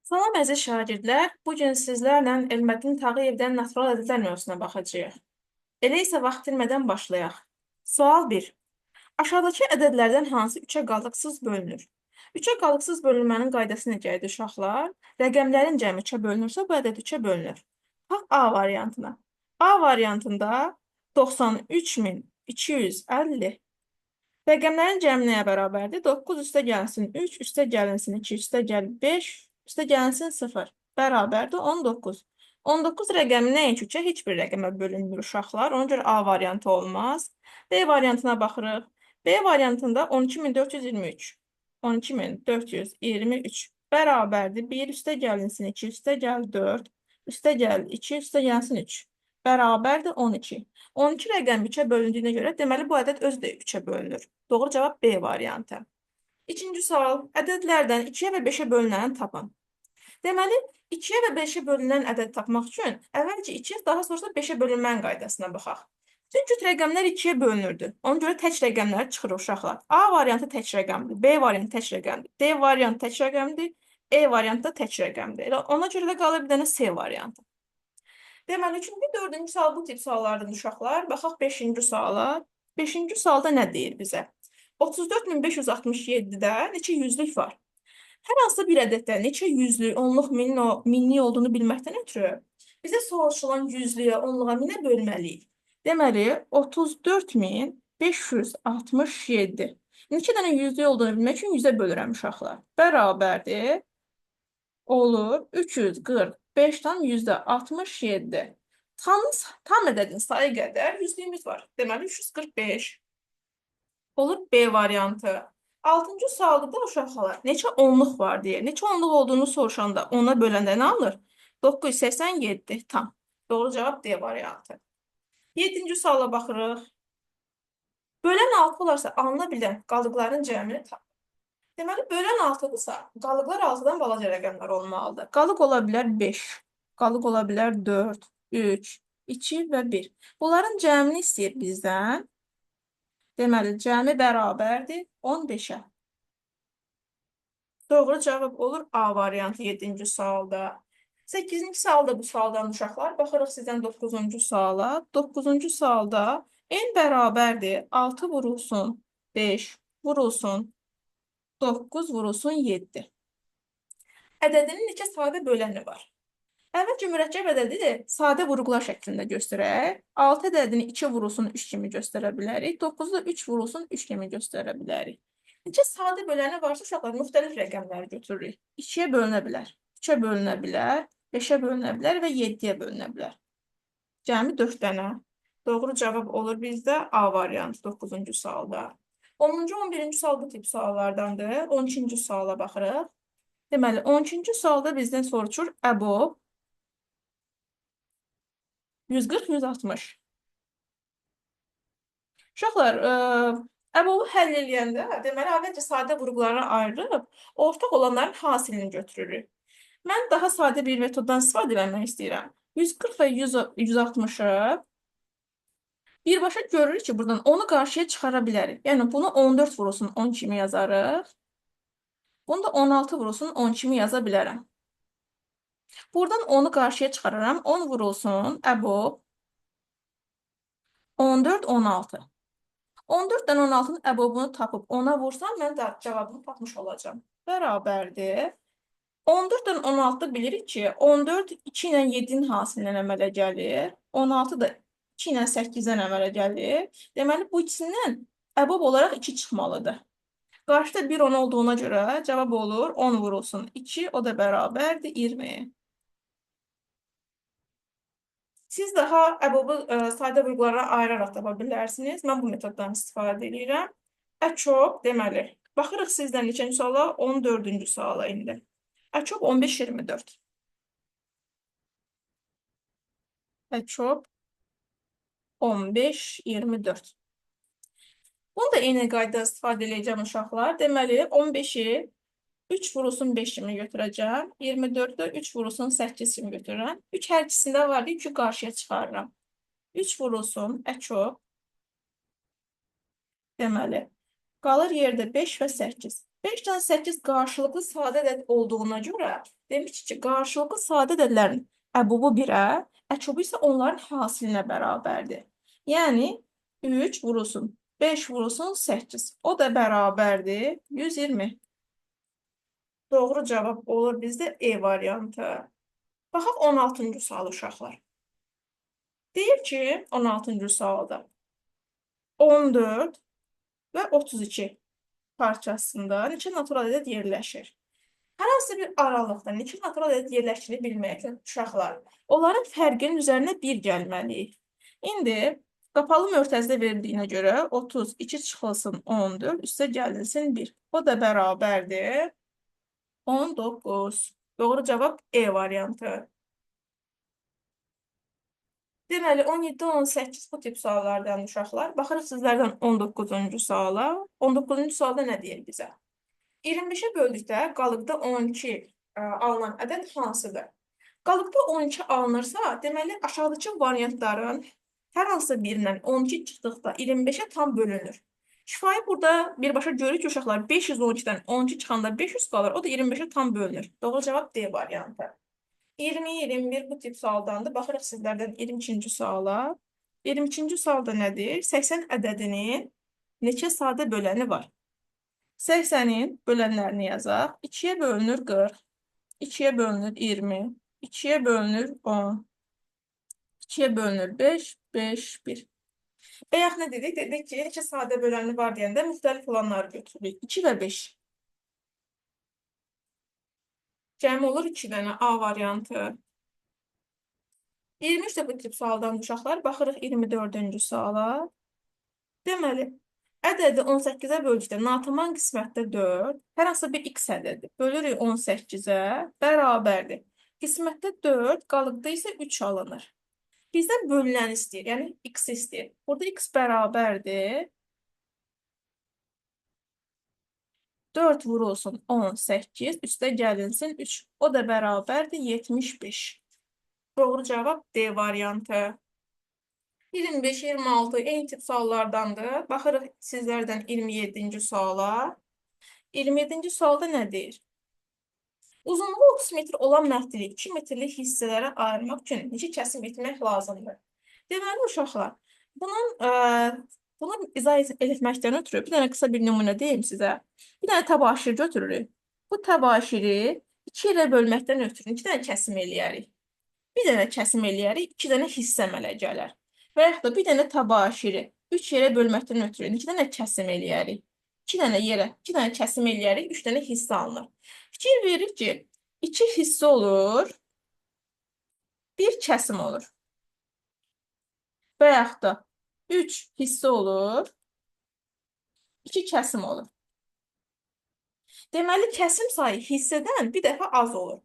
Salam əziz şagirdlər, bu gün sizlərlə Elməddin Tağıyevdən natural ədədlər mövzusuna baxacağıq. Elə isə vaxt itirmədən başlayaq. Sual 1. Aşağıdakı ədədlərdən hansı 3-ə qalıqsız bölünür? 3-ə qalıqsız bölünmənin qaydası necə idi uşaqlar? Rəqəmlərin cəmi 3-ə bölünürsə, bu ədəd 3-ə bölünür. Bax A variantına. A variantında 93.250. Rəqəmlərin cəmi nəyə bərabərdir? 9 üstə gəlsin 3, üstə gəlinsin 2, üstə gəl 5, üstə gəlinsin 0. Bərabərdir 19. 19 rəqəmi nəinki 3-ə, heç bir rəqəmə bölünmür uşaqlar. Ona görə A variantı olmaz. B variantına baxırıq. B variantında 12.423. 12.423 bərabərdir. 1 üstə gəlinsin 2, üstə gəl 4, üstə gəl 2, üstə gəlsin 3. Bərabərdir 12. 12 rəqəmi 3-ə bölündüyünə görə, deməli bu ədəd özü də 3-ə bölünür. Doğru cavab B variantı. İkinci sual, ədədlərdən 2-yə və 5-ə bölünəni tapın. Deməli, 2-yə və 5-ə bölünən ədəd tapmaq üçün əvvəlcə 2-yə, daha sonra da 5-ə bölünmənin qaydasına baxaq. Bütün cüt rəqəmlər 2-yə bölünürdü. Ona görə tək rəqəmlər çıxır uşaqlar. A variantı tək rəqəmdir, B variantı tək rəqəmdir, D variantı tək rəqəmdir, E variantı da tək rəqəmdir. Elə ona görə də qalır bir dənə C variantı. Deməli, üçüncü, dördüncü sual bu tip suallardan uşaqlar. Baxaq beşinci suala. Beşinci sualda nə deyir bizə? 34.567-də neçə yüzlük var? Hər hansısa bir ədəddə neçə yüzlük, onluq, minlik olduğunu bilməkdən ötürü bizə soruşulan yüzlüyə, onluğa, minə bölməliyik. Deməli, 34.567. Neçə dənə yüzlük olduğunu bilmək üçün 100-ə bölürəm uşaqlar. Bərabərdir. Olur 345,67. Tam ədədin sayı qədər yüzlüyümüz var. Deməli, 345. Olur B variantı. Altıncı sualda da uşaqlar neçə onluq var deyə. Neçə onluq olduğunu soruşanda ona böləndə nə alır? 987 tam. Doğru cavab D variantı. Yedinci suala baxırıq. Bölən 6 olarsa alına bilən qalıqların cəmini tap. Deməli, bölən 6-dırsa, qalıqlar 6-dan balaca rəqəmlər olmalıdır. Qalıq ola bilər 5, qalıq ola bilər 4, 3, 2 və 1. Bunların cəmini istəyir bizdən. Deməli, cəmi bərabərdir 15-ə. Doğru cavab olur A variantı 7-ci sualda. 8-ci sualda bu sualdan uşaqlar. Baxırıq sizdən 9-cu suala. 9-cu sualda n bərabərdir 6 vurulsun 5 vurulsun 9 vurulsun 7. Ədədinin neçə sadə böləni var? Əvvəlcə mürəkkəb ədədi də sadə vurğular şəklində göstərək. 6 ədədini 2 vurulsun 3 kimi göstərə bilərik. 9-u da 3 vurulsun 3 kimi göstərə bilərik. Neçə sadə böləni varsa uşaqlar müxtəlif rəqəmləri götürürük. 2-yə bölünə bilər, 3-ə bölünə bilər, 5-ə bölünə bilər və 7-yə bölünə bilər. Cəmi 4 dənə. Doğru cavab olur bizdə A variantı 9-cu sualda. 10-cu, 11-ci sual bu tip suallardandır. 12-ci suala baxırıq. Deməli, 12-ci sualda bizdən soruşur əbob 140, 160. Uşaqlar, əbobu həll eləyəndə, deməli, əvvəlcə sadə vurğulara ayırıb, ortaq olanların hasilini götürürük. Mən daha sadə bir metoddan istifadə etmək istəyirəm. 140 və 160-ı birbaşa görürük ki, buradan onu qarşıya çıxara bilərik. Yəni, bunu 14 vurulsun 10 kimi yazarıq. Bunu da 16 vurulsun 10 kimi yaza bilərəm. Buradan 10-u qarşıya çıxararam. 10 vurulsun əbob 14, 16. 14-dən 16-nın əbobunu tapıb 10-a vursam, mən də cavabını tapmış olacağam. Bərabərdir. 14-dən 16 bilirik ki, 14 2 ilə 7-nin hasilindən əmələ gəlir. 16 da 2 ilə 8-dən əmələ gəlir. Deməli, bu ikisindən əbob olaraq 2 çıxmalıdır. Qarşıda 1 10 olduğuna görə cavab olur 10 vurulsun 2, o da bərabərdir 20. Siz daha əbobu sadə vurğulara ayıraraq tapa bilərsiniz. Mən bu metoddan istifadə edirəm. Əçob, deməli, baxırıq sizdən neçənci suala? 14-cü suala indi. Əçob 15-24. Əçob 15-24. Bunu da eyni qayda istifadə edəcəm uşaqlar. Deməli, 15-i 3 vurulsun 5 kimi götürəcəm. 24-ü 3 vurulsun 8 kimi götürürəm. 3 hər ikisində var, 3-ü qarşıya çıxarıram. 3 vurulsun əçob. Deməli, qalır yerdə 5 və 8. 5 ilə 8 qarşılıqlı sadə ədəd olduğuna görə demişdik ki, qarşılıqlı sadə ədədlərin əbubu 1-ə, əçobu isə onların hasilinə bərabərdir. Yəni 3 vurulsun 5 vurulsun 8. O da bərabərdir 120. Doğru cavab olur bizdə E variantı. Baxaq 16-cı sual uşaqlar. Deyir ki, 16-cı sualda 14 və 32 parçasında neçə natural ədəd yerləşir? Hər hansı bir aralıqda neçə natural ədəd yerləşdiyini bilmək üçün uşaqlar, onların fərqinin üzərinə 1 gəlməliyik. İndi qapalı mötərizə verildiyinə görə 32 çıxılsın 14, üstə gəlinsin 1. O da bərabərdir 19. Doğru cavab E variantı. Deməli, 17, 18 bu tip suallardan uşaqlar. Baxırıq sizlərdən 19-cu suala. 19-cu sualda nə deyir bizə? 25-ə böldükdə qalıqda 12 alınan ədəd hansıdır? Qalıqda 12 alınırsa, deməli, aşağıdakı variantların hər hansısa birindən 12 çıxdıqda 25-ə tam bölünür. Şifahi burada birbaşa görürük ki, uşaqlar 512-dən 12 çıxanda 500 qalır, o da 25-ə tam bölünür. Doğru cavab D variantı. 20, 21 bu tip sualdandır. Baxırıq sizlərdən 22-ci suala. 22-ci sualda nədir? 80 ədədinin neçə sadə böləni var? 80-in bölənlərini yazaq. 2-yə bölünür 40, 2-yə bölünür 20, 2-yə bölünür 10, 2-yə bölünür 5, 5, 1. Bayaq nə dedik? Dedik ki, neçə sadə böləni var deyəndə müxtəlif olanları götürürük. 2 və 5. Cəmi olur 2 dənə A variantı. 23 də bu tip sualdan uşaqlar. Baxırıq 24-cü suala. Deməli, ədədi 18-ə böldükdə natamam qismətdə 4, hər hansı bir x ədədi. Bölürük 18-ə, bərabərdir. Qismətdə 4, qalıqda isə 3 alınır. Bizdən bölünəni istəyir, yəni x istəyir. Burada x bərabərdir. 4 vurulsun 18, üstə gəlinsin 3. O da bərabərdir 75. Doğru cavab D variantı. 25, 26 eyni tip suallardandır. Baxırıq sizlərdən 27-ci suala. 27-ci sualda nə deyir? Uzunluğu 30 metr olan məhdili 2 metrlik hissələrə ayırmaq üçün neçə kəsim etmək lazımdır? Deməli, uşaqlar, bunu izah etməkdən ötürü bir dənə qısa bir nümunə deyim sizə. Bir dənə təbaşir götürürük. Bu təbaşiri 2 yerə bölməkdən ötürü 2 dənə kəsim eləyərik. Bir dənə kəsim eləyərik, 2 dənə hissə əmələ gələr. Və yaxud da bir dənə təbaşiri 3 yerə bölməkdən ötürü 2 dənə kəsim eləyərik. 2 dənə yerə, 2 dənə kəsim eləyərik, 3 dənə hissə alınır. Fikir verir ki, 2 hissə olur, 1 kəsim olur. Və yaxud da 3 hissə olur, 2 kəsim olur. Deməli, kəsim sayı hissədən bir dəfə az olur.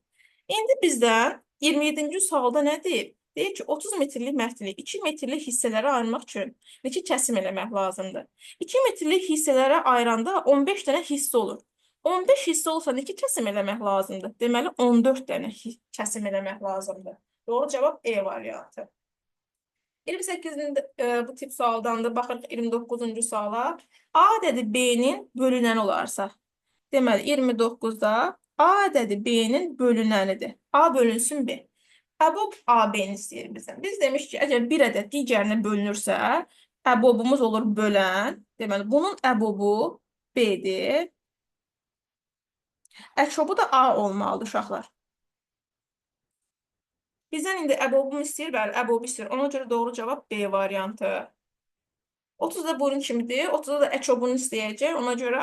İndi bizdən 27-ci sualda nə deyir? Deyir ki, 30 metrlik məhdili 2 metrlik hissələrə ayırmaq üçün neçə kəsim eləmək lazımdır? 2 metrlik hissələrə ayıranda 15 dənə hissə olur. 15 hissə olsa neçə kəsim eləmək lazımdır? Deməli, 14 dənə kəsim eləmək lazımdır. Doğru cavab E variantı. 28-ci bu tip sualdan da baxırıq 29-cu suala. A ədədi B-nin bölünəni olarsa, deməli 29-da A ədədi B-nin bölünənidir. A bölünsün B. Əbob AB-ni istəyir bizdən. Biz demiş ki, əgər bir ədəd digərinə bölünürsə, əbobumuz olur bölən. Deməli, bunun əbobu B-dir. Əkobu da A olmalıdır uşaqlar. Bizdən indi əbobumu istəyir, bəli, əbobu istəyir. Ona görə doğru cavab B variantı. 30 da bunun kimidir. 30-da da əkobunu istəyəcək. Ona görə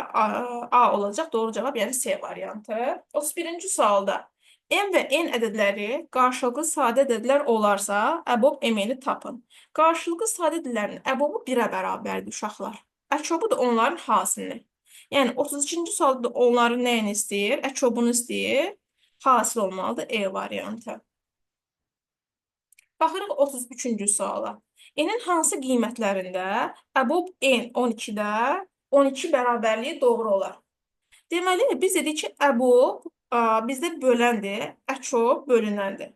A olacaq. Doğru cavab, yəni C variantı. 31-ci sualda M və N ədədləri qarşılıqlı sadə ədədlər olarsa, əbob M-ni tapın. Qarşılıqlı sadə ədədlərin əbobu 1-ə bərabərdir uşaqlar. Əkobu da onların hasilini. Yəni 32-ci sualda da onların nəyini istəyir? Əkobunu istəyir. Hasil olmalıdır E variantı. Baxırıq 33-cü suala. N-in hansı qiymətlərində əbob N 12-də 12 bərabərliyi doğru olar? Deməli, biz dedik ki, əbob bizdə böləndir, əkob bölünəndir.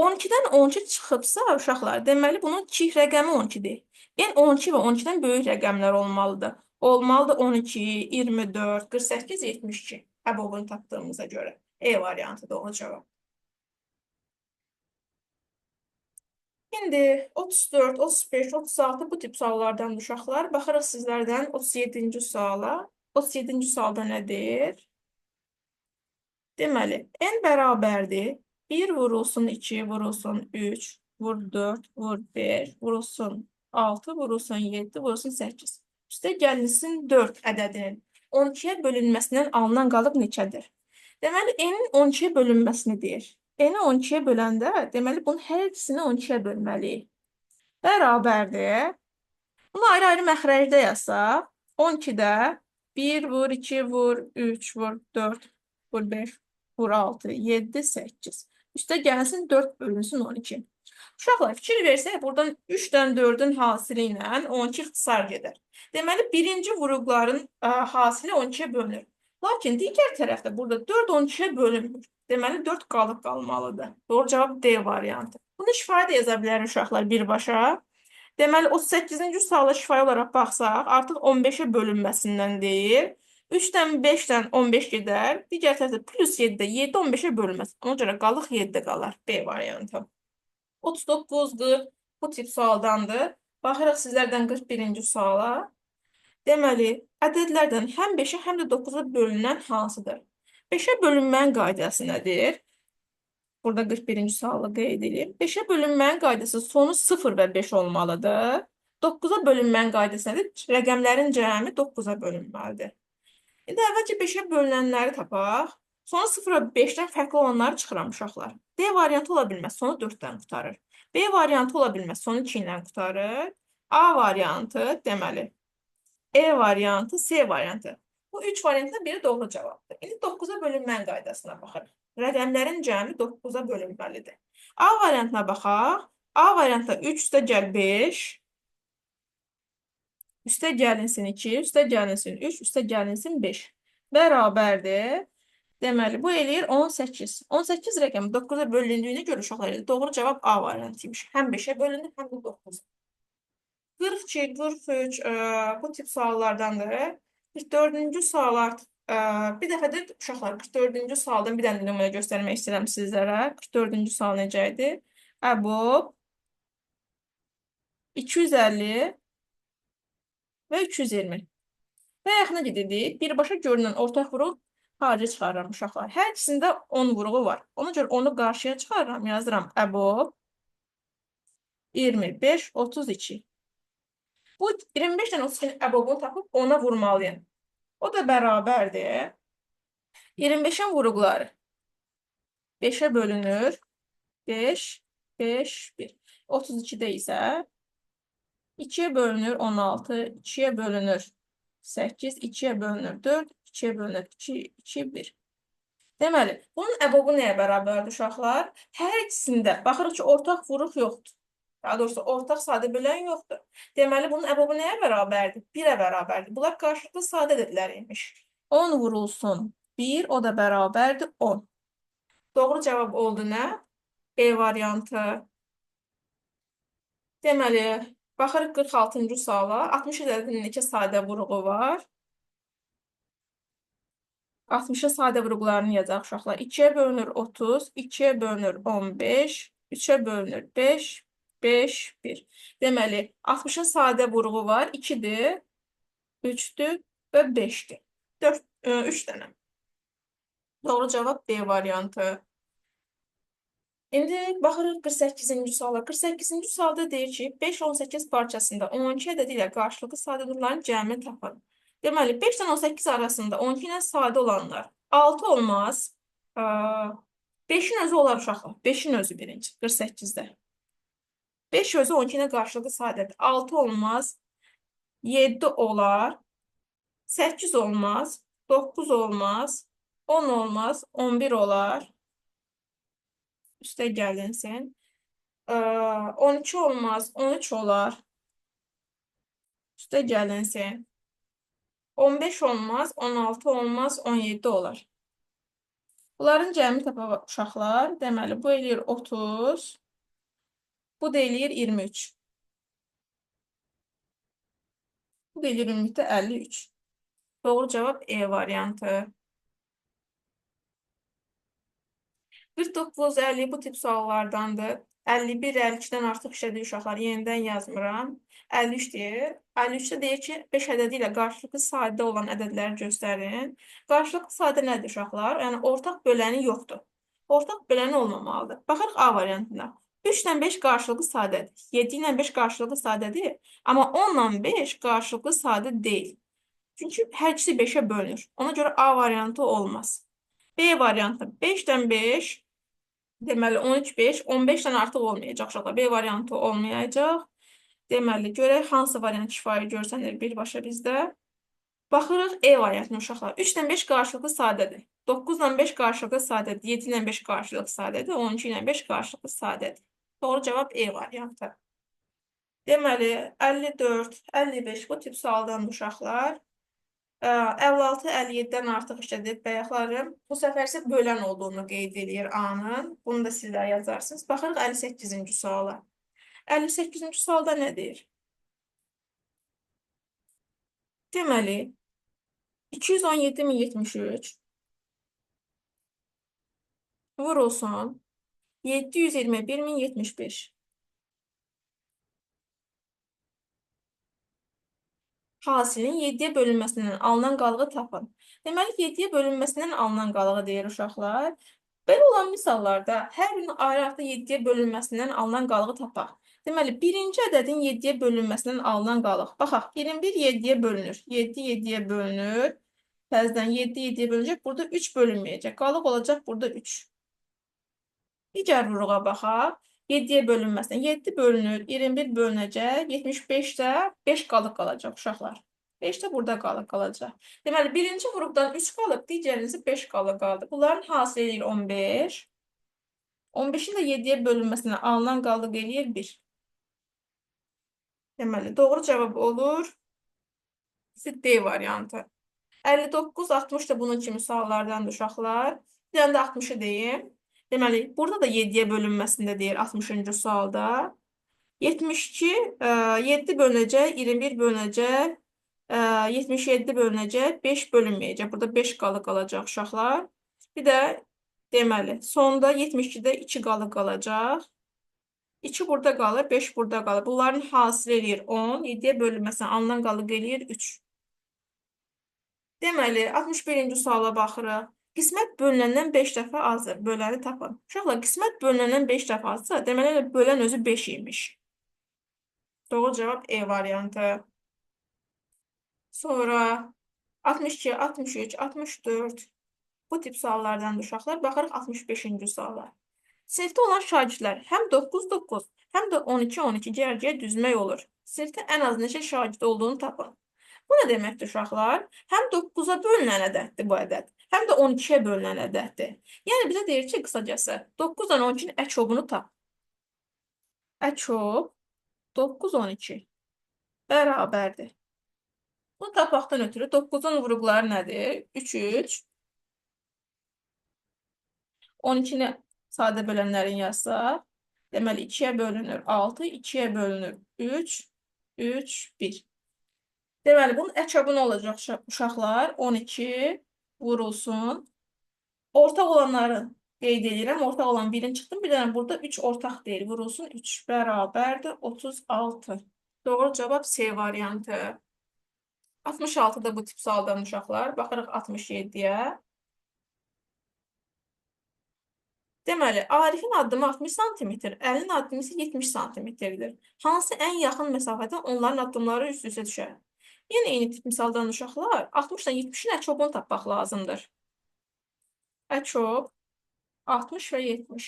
12-dən 12 çıxıbsa, uşaqlar, deməli, bunun kiçik rəqəmi 12-dir. N 12 və 12-dən böyük rəqəmlər olmalıdır. Olmalıdır 12, 24, 48, 72. Əbobunu tapdığımıza görə. E variantı doğru cavab. İndi 34, 35, 36 bu tip suallardan uşaqlar. Baxırıq sizlərdən 37-ci suala. 37-ci sualda nə deyir? Deməli, n bərabərdir. 1 vurulsun 2, vurulsun 3, vur 4, vur 5, vurulsun 6, vurulsun 7, vurulsun 8. Üstə gəlinsin 4 ədədinin 12-yə bölünməsindən alınan qalıq neçədir? Deməli, n-in 12-yə bölünməsini deyir. N-i 12-yə böləndə, deməli, bunun hər ikisini 12-yə bölməliyik. Bərabərdir. Bunu ayrı-ayrı məxrəcdə yazsaq, 12-də 1 vur, 2 vur, 3 vur, 4 vur, 5 vur, 6, 7, 8. Üstə gəlsin 4 bölünsün 12. Uşaqlar, fikir versək, buradan 3-dən 4-ün hasili ilə 12 ixtisar gedər. Deməli, birinci vuruqların hasili 12-yə bölünür. Lakin digər tərəfdə burada 4 12-yə bölünmür. Deməli, 4 qalıb qalmalıdır. Doğru cavab D variantı. Bunu şifahi də yaza bilər uşaqlar birbaşa. Deməli, 38-ci suala şifahi olaraq baxsaq, artıq 15-ə bölünməsindən deyir. 3-dən 5-dən 15 gedər. Digər tərəfdə plus 7-də 7 15-ə bölünməz. Ona görə qalıq 7-də qalar. B variantı. 39, 40 bu tip sualdandır. Baxırıq sizlərdən 41-ci suala. Deməli, ədədlərdən həm 5-ə, həm də 9-a bölünən hansıdır? 5-ə bölünmənin qaydası nədir? Burada 41-ci sualı qeyd edeyim. 5-ə bölünmənin qaydası sonu 0 və 5 olmalıdır. 9-a bölünmənin qaydası nədir? Rəqəmlərin cəmi 9-a bölünməlidir. İndi əvvəlcə 5-ə bölünənləri tapaq. Sonu 0-a 5-dən fərqli olanları çıxıram uşaqlar. D variantı ola bilməz, sonu 4-dən qurtarır. B variantı ola bilməz, sonu 2 ilə qurtarır. A variantı deməli, E variantı, C variantı. Bu üç variantdan biri doğru cavabdır. İndi 9-a bölünmənin qaydasına baxırıq. Rəqəmlərin cəmi 9-a bölünməlidir. A variantına baxaq. A variantda 3 üstə gəl 5, üstə gəlinsin 2, üstə gəlinsin 3, üstə gəlinsin 5. Bərabərdir. Deməli, bu eləyir 18. 18 rəqəmi 9-a bölündüyünə görə uşaqlar, doğru cavab A variantıymış. Həm 5-ə bölündü, həm də 9-a. 42, 43 bu tip suallardandır. 44-cü sual artıq bir dəfə də uşaqlar 44-cü sualdan bir dənə nümunə göstərmək istəyirəm sizlərə. 44-cü sual necə idi? Əbob 250 və 320. Və yaxına gedirik. Birbaşa görünən ortaq vuruq xaricə çıxarıram uşaqlar. Hər ikisində 10 vuruğu var. Ona görə onu qarşıya çıxarıram, yazıram. Əbob 25, 32. Bu 25 dənə 32-nin əbobunu tapıb ona vurmalıyam. O da bərabərdir. 25-in vuruqları 5-ə bölünür. 5, 5, 1. 32-də isə 2-yə bölünür 16, 2-yə bölünür 8, 2-yə bölünür 4, 2-yə bölünür 2, 2, 1. Deməli, bunun əbobu nəyə bərabərdir uşaqlar? Hər ikisində baxırıq ki, ortaq vuruq yoxdur. Daha doğrusu, ortaq sadə bölən yoxdur. Deməli, bunun əbobu nəyə bərabərdir? 1-ə bərabərdir. Bunlar qarşılıqlı sadə ədədlər imiş. 10 vurulsun 1, o da bərabərdir 10. Doğru cavab oldu nə? B variantı. Deməli, baxırıq 46-cı suala. 60 ədədinin neçə sadə vuruğu var? 60-a sadə vuruqlarını yazaq uşaqlar. 2-yə bölünür 30, 2-yə bölünür 15, 3-ə bölünür 5, 5, 1. Deməli, 60-ın sadə vuruğu var. 2-dir, 3-dür və 5-dir. 4, 3 dənə. Doğru cavab B variantı. İndi baxırıq 48-ci suala. 48-ci sualda deyir ki, 5-18 parçasında 12 ədədi ilə qarşılıqlı sadə nurların cəmini tapın. Deməli, 5 ilə 18 arasında 12 ilə sadə olanlar 6 olmaz. 5-in özü olar uşaqlar. 5-in özü birinci, 48-də. 5 özü 12 ilə qarşılıqlı sadədir. 6 olmaz. 7 olar. 8 olmaz. 9 olmaz. 10 olmaz. 11 olar. Üstə gəlinsin. 12 olmaz. 13 olar. Üstə gəlinsin. 15 olmaz. 16 olmaz. 17 olar. Bunların cəmi tapaq uşaqlar. Deməli, bu eləyir 30. Bu da eləyir 23. Bu da eləyir ümumilikdə 53. Doğru cavab E variantı. 49, 50 bu tip suallardandır. 51, 52-dən artıq işlədik uşaqlar. Yenidən yazmıram. 53 deyir. 53-də deyir ki, 5 ədədi ilə qarşılıqlı sadə olan ədədləri göstərin. Qarşılıqlı sadə nədir uşaqlar? Yəni, ortaq böləni yoxdur. Ortaq böləni olmamalıdır. Baxırıq A variantına. 3 ilə 5 qarşılıqlı sadədir. 7 ilə 5 qarşılıqlı sadədir. Amma 10 ilə 5 qarşılıqlı sadə deyil. Çünki hər ikisi 5-ə bölünür. Ona görə A variantı olmaz. B variantı 5-dən 5, deməli 13, 5, 15-dən artıq olmayacaq uşaqlar. B variantı olmayacaq. Deməli, görək hansı variant kifayət görsənir birbaşa bizdə. Baxırıq E variantına uşaqlar. 3 ilə 5 qarşılıqlı sadədir. 9 ilə 5 qarşılıqlı sadədir. 7 ilə 5 qarşılıqlı sadədir. 12 ilə 5 qarşılıqlı sadədir. Doğru cavab E variantı. Deməli, 54, 55 bu tip sualdan uşaqlar. 56, 57-dən artıq işlədib bayaqlarım. Bu səfər isə bölən olduğunu qeyd eləyir A-nın. Bunu da sizlər yazarsınız. Baxırıq 58-ci suala. 58-ci sualda nə deyir? Deməli, 217.073 vurulsun 721.075. Hasilin 7-yə bölünməsindən alınan qalığı tapın. Deməli, 7-yə bölünməsindən alınan qalığı deyir uşaqlar. Belə olan misallarda hər birinin ayrı-ayrılıqda 7-yə bölünməsindən alınan qalığı tapaq. Deməli, birinci ədədin 7-yə bölünməsindən alınan qalıq. Baxaq, 21 7-yə bölünür. 7 7-yə bölünür. Təzədən 7 7-yə bölünəcək. Burada 3 bölünməyəcək. Qalıq olacaq burada 3. Digər vuruğa baxaq. 7-yə bölünməsinə 7 bölünür, 21 bölünəcək, 75-də 5 qalıq qalacaq uşaqlar. 5 də burada qalıq qalacaq. Deməli, birinci vuruqdan 3 qalıb, digərinizi 5 qalıq qaldı. Bunların hasili eləyir 15. 15-in də 7-yə bölünməsinə alınan qalıq eləyir 1. Deməli, doğru cavab olur D variantı. 59, 60 da bunun kimi suallardandır uşaqlar. Bir dənə də 60-ı deyim. Deməli, burada da 7-yə bölünməsində deyir 60-cı sualda. 72, 7 bölünəcək, 21 bölünəcək, 77 bölünəcək, 5 bölünməyəcək. Burada 5 qalıq qalacaq uşaqlar. Bir də deməli, sonda 72-də 2 qalıq qalacaq. 2 burada qalır, 5 burada qalır. Bunların hasili eləyir 10, 7-yə bölünməsinə alınan qalıq eləyir 3. Deməli, 61-ci suala baxırıq. Qismət bölünəndən 5 dəfə azdır. Böləni tapın. Uşaqlar, qismət bölünəndən 5 dəfə azsa, deməli, elə bölən özü 5 imiş. Doğru cavab E variantı. Sonra 62, 63, 64. Bu tip suallardan uşaqlar. Baxırıq 65-ci suala. Sinifdə olan şagirdlər həm 9, 9, həm də 12, 12 cərgəyə düzmək olur. Sinifdə ən az neçə şagird olduğunu tapın. Bu nə deməkdir uşaqlar? Həm 9-a bölünən ədəddir bu ədəd, həm də 12-yə bölünən ədəddir. Yəni bizə deyir ki, qısacası 9-dan 12-nin əkobunu tap. Əkob 9, 12 bərabərdir. Bunu tapmaqdan ötürü 9-un vuruqları nədir? 3, 3. 12-ni sadə bölənlərin yazsaq, deməli 2-yə bölünür 6, 2-yə bölünür 3, 3, 1. Deməli, bunun əkobu nə olacaq uşaqlar? 12 vurulsun. Ortaq olanları qeyd edirəm. Ortaq olan birini çıxdım. Bir dənə burada 3 ortaq deyil. Vurulsun 3 bərabərdir 36. Doğru cavab C variantı. 66-da bu tip sualdan uşaqlar. Baxırıq 67-yə. Deməli, Arifin addımı 60 sm, Əlinin addımı isə 70 sm-dir. Hansı ən yaxın məsafədə onların addımları üst-üstə düşər? Yenə eyni tip misaldan uşaqlar, 60-dan 70-in əkobunu tapmaq lazımdır. Əkob 60 və 70.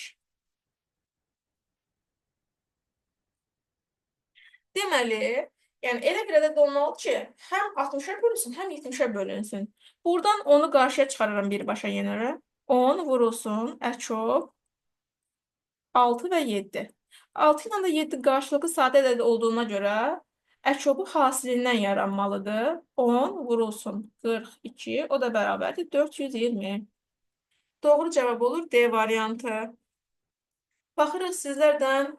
Deməli, yəni elə bir ədəd olmalı ki, həm 60-a bölünsün, həm 70-ə bölünsün. Buradan 10-u qarşıya çıxarıram birbaşa yenə. 10 vurulsun, əkob 6 və 7. 6 ilə də 7 qarşılıqlı sadə ədəd olduğuna görə əkobu hasilindən yaranmalıdır. 10 vurulsun 42, o da bərabərdir 420. Doğru cavab olur D variantı. Baxırıq sizlərdən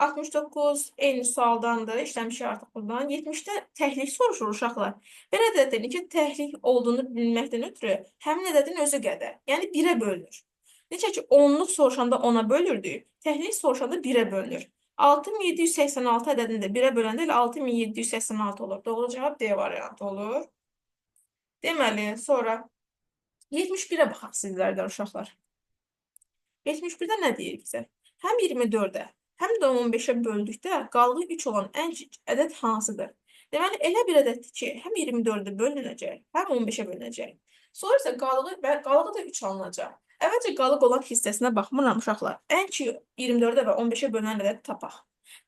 69 eyni sualdandır. İşləmişik artıq buradan. 70-də təklik soruşur uşaqlar. Bir ədədin iki təklik olduğunu bilməkdən ötürü həmin ədədin özü qədər. Yəni 1-ə bölünür. Necə ki 10-luq soruşanda 10-a bölürdük, təklik soruşanda 1-ə bölünür. 6786 ədədini də 1-ə böləndə elə 6786 olur. Doğru cavab D variantı olur. Deməli, sonra 71-ə baxaq sizlərdən uşaqlar. 71-də nə deyir bizə? Həm 24-ə, həm də 15-ə böldükdə qalığı 3 olan ən kiçik ədəd hansıdır? Deməli, elə bir ədəddir ki, həm 24-ə bölünəcək, həm 15-ə bölünəcək. Sonra isə qalığı və qalığı da 3 alınacaq. Əvvəlcə qalıq olan hissəsinə baxmıram uşaqlar. Ən kiçik 24-ə və 15-ə bölünən ədəd tapaq.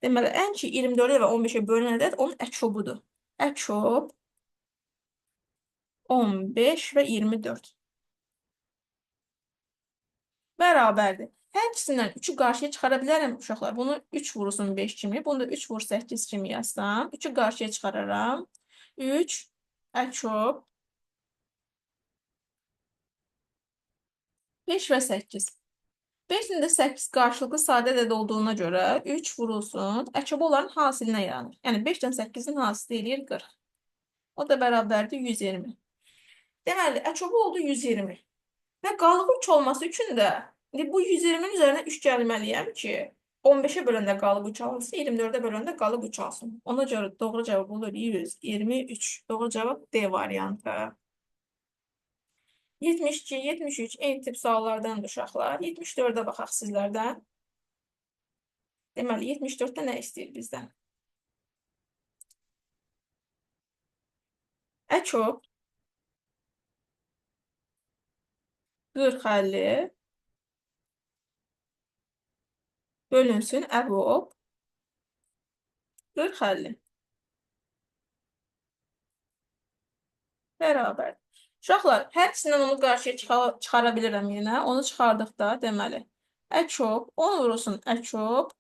Deməli, ən kiçik 24-ə və 15-ə bölünən ədəd onun əkobudur. Əkob 15 və 24. Bərabərdir. Hər ikisindən 3-ü qarşıya çıxara bilərəm uşaqlar. Bunu 3 vurulsun 5 kimi, bunu da 3 vur 8 kimi yazsam. 3-ü qarşıya çıxararam. 3 əkob 5 və 8. 5 ilə 8 qarşılıqlı sadə ədəd olduğuna görə 3 vurulsun. Əkobu onların hasilinə yaranır. Yəni 5 ilə 8-in hasili eləyir 40. O da bərabərdir 120. Deməli, əkobu oldu 120. Və qalığı 3 olması üçün də indi bu 120-nin üzərinə 3 gəlməliyəm ki, 15-ə böləndə qalıq 3 alınsın, 24-ə böləndə qalıq 3 alsın. Ona görə doğru cavab olur 123. Doğru cavab D variantı. 72, 73 eyni tip suallardandır uşaqlar. 74-ə baxaq sizlərdən. Deməli, 74-də nə istəyir bizdən? Əkob 40-50 bölünsün əbob 40-50 bərabər. Uşaqlar, hər ikisindən onu qarşıya çıxara bilirəm yenə. Onu çıxardıqda, deməli, əkob 10 vurulsun əkob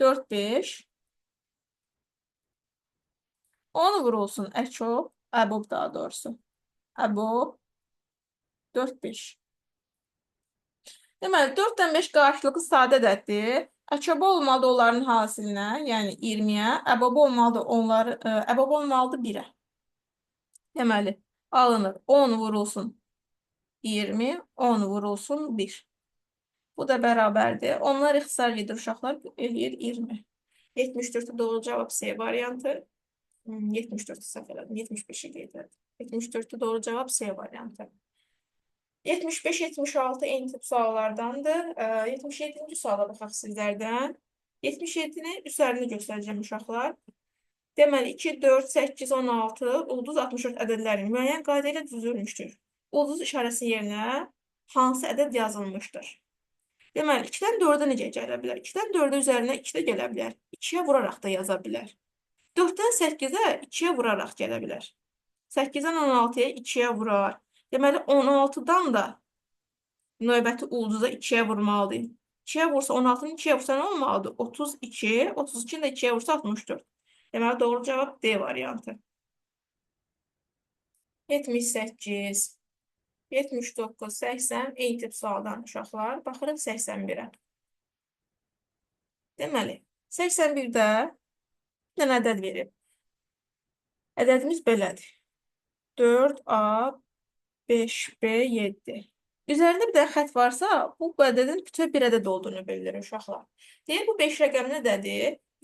4, 5 10 vurulsun əkob, əbob daha doğrusu. Əbob 4, 5. Deməli, 4-dən 5 qarşılıqlı sadə ədəddir. Əkobu olmalıdır onların hasilinə, yəni 20-yə. Əbobu olmalıdır onları, əbobu olmalıdır 1-ə. Deməli, alınır 10 vurulsun 20, 10 vurulsun 1. Bu da bərabərdir. Onlar ixtisar gedir uşaqlar, eləyir 20. 74-də doğru cavab C variantı. 74-ü səhv elədim, 75-i qeyd elədim. 74-də doğru cavab C variantı. 75-76 eyni tip suallardandır. 77-ci suala baxaq sizlərdən. 77-ni üzərini göstərəcəm uşaqlar. Deməli, 2, 4, 8, 16, ulduz 64 ədədləri müəyyən qayda ilə düzülmüşdür. Ulduz işarəsi yerinə hansı ədəd yazılmışdır? Deməli, 2-dən 4-ə necə gələ bilər? 2-dən 4-ə üzərinə 2 də gələ bilər. 2-yə vuraraq da yaza bilər. 4-dən 8-ə 2-yə vuraraq gələ bilər. 8-dən 16-ya 2-yə vurar. Deməli, 16-dan da növbəti ulduza 2-yə vurmalıyım. 2-yə vursa 16-nı 2-yə vursa nə olmalıdır? 32. 32-ni də 2-yə vursa 64. Deməli, doğru cavab D variantı. 78, 79, 80 eyni tip sualdan uşaqlar. Baxırıq 81-ə. Deməli, 81-də bir dənə ədəd verib. Ədədimiz belədir. 4A, 5B, 7. Üzərində bir dənə xətt varsa, bu ədədin bütöv bir ədəd olduğunu bildirir uşaqlar. Deyir, bu 5 rəqəmli ədədi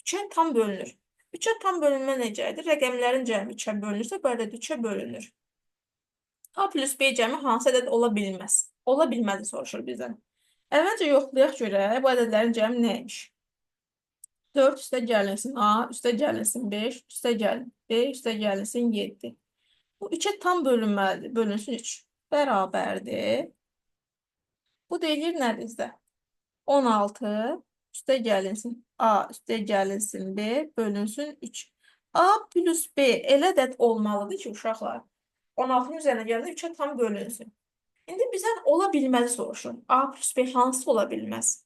3-ə tam bölünür. 3-ə tam bölünmə necədir? Rəqəmlərin cəmi 3-ə bölünürsə, bu ədəd 3-ə bölünür. A plus B cəmi hansı ədəd ola bilməz? Ola bilməz soruşur bizdən. Əvvəlcə yoxlayaq görək, bu ədədlərin cəmi nə imiş? 4 üstə gəlinsin A, üstə gəlinsin 5, üstə gəlin B, üstə gəlinsin 7. Bu 3-ə tam bölünməlidir. Bölünsün 3. Bərabərdir. Bu da eləyir nə bizdə? 16 üstə gəlinsin A, üstə gəlinsin B, bölünsün 3. A plus B elə ədəd olmalıdır ki, uşaqlar, 16-nın üzərinə gələndə 3-ə tam bölünsün. İndi bizdən ola bilməzi soruşur. A plus B hansı ola bilməz?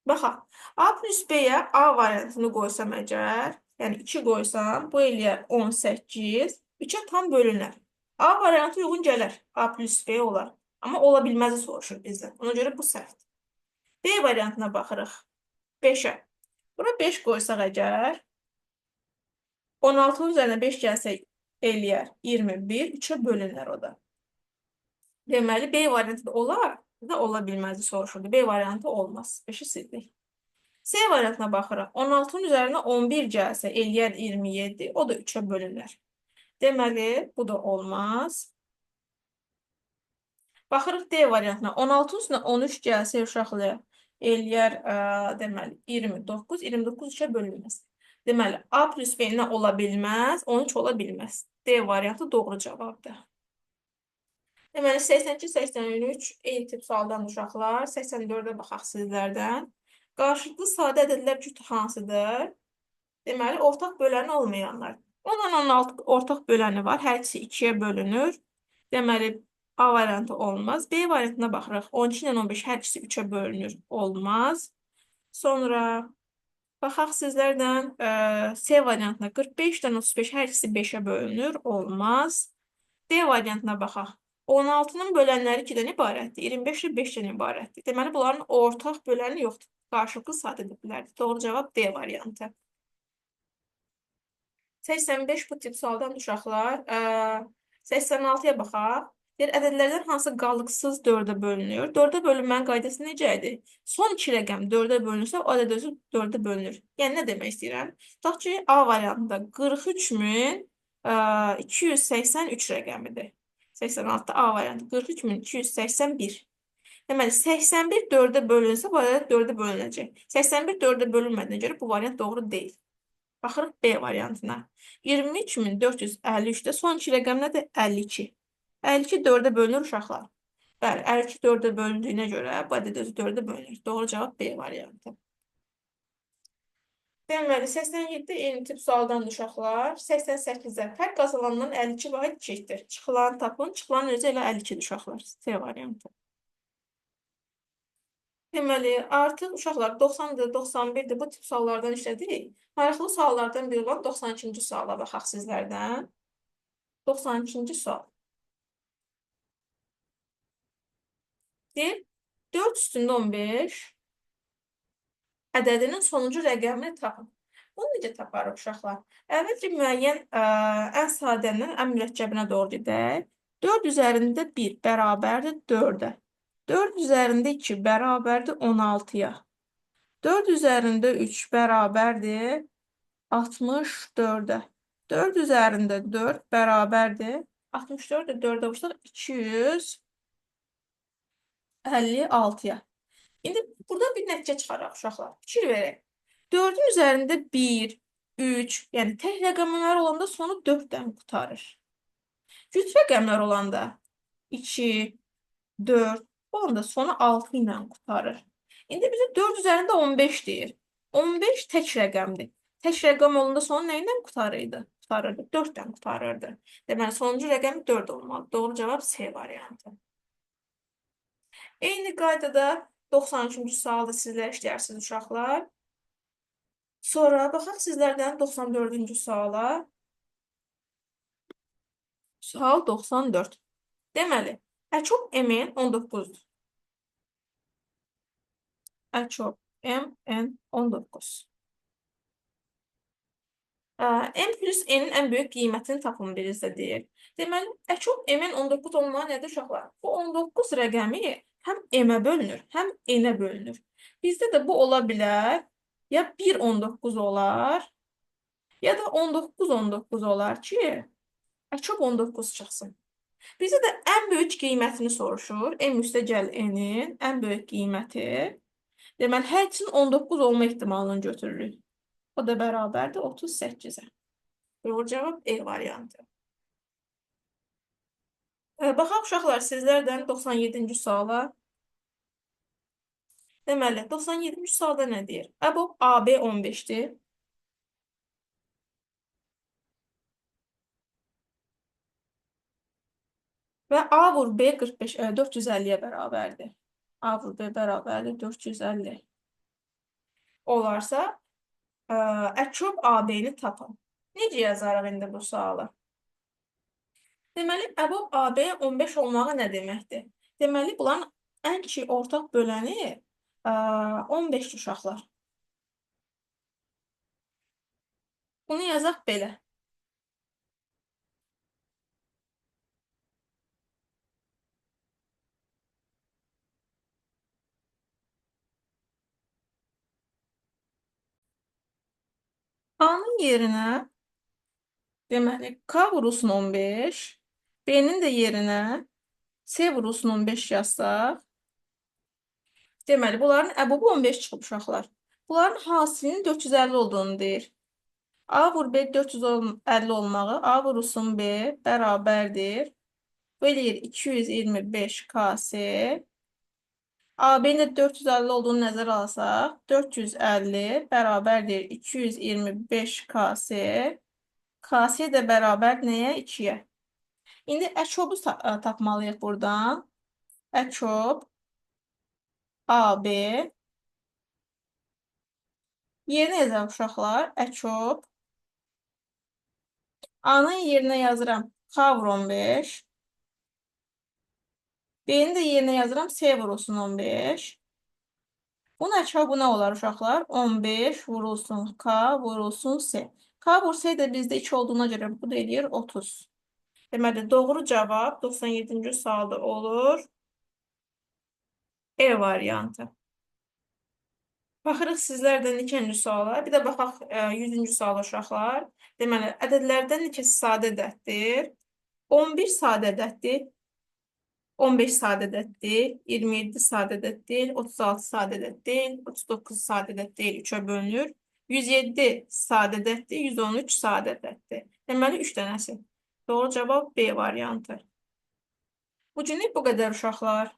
Baxaq, A plus B-yə A variantını qoysam əgər, yəni 2 qoysam, bu eləyər 18, 3-ə tam bölünər. A variantı uyğun gələr. A plus B olar. Amma ola bilməzi soruşur bizdən. Ona görə bu səhvdir. B variantına baxırıq. 5-ə. Bura 5 qoysaq əgər, 16-nın üzərinə 5 gəlsə eləyər 21, 3-ə bölünər o da. Deməli, B variantı da olar, da ola bilməzdi soruşurdu. B variantı olmaz. 5-i sildik. C variantına baxırıq. 16-nın üzərinə 11 gəlsə eləyər 27, o da 3-ə bölünər. Deməli, bu da olmaz. Baxırıq D variantına. 16-nın üstünə 13 gəlsə uşaqlar eləyər, deməli, 29. 29 3-ə bölünməz. Deməli, A plus B nə ola bilməz? 13 ola bilməz. D variantı doğru cavabdır. Deməli, 82, 83 eyni tip sualdan uşaqlar. 84-ə baxaq sizlərdən. Qarşılıqlı sadə ədədlər cütü hansıdır? Deməli, ortaq böləni olmayanlar. 10-dan 16 ortaq böləni var. Hər ikisi 2-yə bölünür. Deməli, A variantı olmaz. B variantına baxırıq. 12 ilə 15 hər ikisi 3-ə bölünür. Olmaz. Sonra baxaq sizlərdən C variantına 45 ilə 35 hər ikisi 5-ə bölünür. Olmaz. D variantına baxaq. 16-nın bölənləri 2-dən ibarətdir. 25 ilə 5-dən ibarətdir. Deməli, bunların ortaq böləni yoxdur. Qarşılıqlı sadə ədədlərdir. Doğru cavab D variantı. 85 bu tip sualdan uşaqlar. 86-ya baxaq. Deyir, ədədlərdən hansı qalıqsız 4-ə bölünür? 4-ə bölünmənin qaydası necə idi? Son iki rəqəm 4-ə bölünürsə, o ədəd özü 4-ə bölünür. Yəni, nə demək istəyirəm? Tutaq ki, A variantında 43.283 rəqəmidir. 86-da A variantı 43.281. Deməli, 81 4-ə bölünsə, bu ədəd 4-ə bölünəcək. 81 4-ə bölünmədiyinə görə bu variant doğru deyil. Baxırıq B variantına. 23.453-də son iki rəqəm nədir? 52. 52 4-ə bölünür uşaqlar. Bəli, 52 4-ə bölündüyünə görə bu ədəd özü 4-ə bölünür. Doğru cavab B variantı. Deməli, 87 eyni tip sualdan uşaqlar. 88-də fərq qazalandan 52 vahid kiçikdir. Çıxılanı tapın. Çıxılanın özü elə 52-dir uşaqlar. C variantı. Deməli, artıq uşaqlar 90-dır, 91-dir. Bu tip suallardan işlədik. Maraqlı suallardan biri olan 92-ci suala baxaq sizlərdən. 92-ci sual. Deyir, 4 üstündə 15 ədədinin sonuncu rəqəmini tapın. Bunu necə taparıq uşaqlar? Əvvəlcə müəyyən ən sadəndən ən mürəkkəbinə doğru gedək. 4 üzərində 1 bərabərdir 4-ə. 4 üzərində 2 bərabərdir 16-ya. 4 üzərində 3 bərabərdir 64-ə. 4 üzərində 4 bərabərdir 64-ə 4-ə vursaq 256-ya. İndi buradan bir nəticə çıxaraq uşaqlar. Fikir verək. 4-ün üzərində 1, 3, yəni tək rəqəmlər olanda sonu 4-dən qurtarır. Cüt rəqəmlər olanda 2, 4, olanda sonu 6 ilə qurtarır. İndi bizə 4 üzərində 15 deyir. 15 tək rəqəmdir. Tək rəqəm olanda sonu nə ilə qurtarırdı? Qurtarırdı. 4-dən qurtarırdı. Deməli, sonuncu rəqəm 4 olmalı. Doğru cavab C variantı. Eyni qaydada 93-cü sualda sizlər işləyirsiniz uşaqlar. Sonra baxaq sizlərdən 94-cü suala. Sual 94. Deməli, Əçob MN 19-dur. Əçob MN 19. M plus N-in ən böyük qiymətini tapın birizdə deyir. Deməli, Əçob MN 19 olmağı nədir uşaqlar? Bu 19 rəqəmi həm M-ə bölünür, həm N-ə bölünür. Bizdə də bu ola bilər. Ya 1,19 olar, ya da 19,19 olar ki, Əçob 19 çıxsın. Bizdə də ən böyük qiymətini soruşur. M üstə gəl N-in ən böyük qiyməti. Deməli, hər ikisinin 19 olma ehtimalını götürürük. O da bərabərdir 38-ə. Doğru cavab E variantı. Baxaq uşaqlar sizlərdən 97-ci suala. Deməli, 97-ci sualda nə deyir? Əbob AB 15-dir. Və A vur B 45, 450-yə bərabərdir. A vur B bərabərdir 450. Olarsa, Əçob AB-ni tapın. Necə yazarıq indi bu sualı? Deməli, əbob AB 15 olmağı nə deməkdir? Deməli, bunların ən kiçik ortaq böləni 15 uşaqlar. Bunu yazaq belə. A-nın yerinə deməli K vurulsun 15, B-nin də yerinə C vurulsun 15 yazsaq, deməli bunların əbubu 15 çıxıb uşaqlar. Bunların hasilinin 450 olduğunu deyir. A vur B 450 olmağı A vurulsun B bərabərdir. Bu eləyir 225 KS. AB-nin də 450 olduğunu nəzərə alsaq, 450 bərabərdir 225 KS. KS də bərabər nəyə? 2-yə. İndi əkobu tapmalıyıq buradan. Əkob AB. Yerinə yazaq uşaqlar. Əkob. A-nın yerinə yazıram K vur 15. B-nin də yerinə yazıram C vurulsun 15. Bunun əkobu nə olar uşaqlar? 15 vurulsun K vurulsun C. K vur C də bizdə 2 olduğuna görə bu da eləyir 30. Deməli, doğru cavab 97-ci sualda olur. E variantı. Baxırıq sizlərdən neçənci suala. Bir də baxaq 100-cü suala uşaqlar. Deməli, ədədlərdən neçəsi sadə ədəddir? 11 sadə ədəddir. 15 sadə ədəd deyil, 27 sadə ədəd deyil, 36 sadə ədəd deyil, 39 sadə ədəd deyil, 3-ə bölünür. 107 sadə ədəddir, 113 sadə ədəddir. Deməli, 3 dənəsi. Doğru cavab B variantı. Bu günlük bu qədər uşaqlar.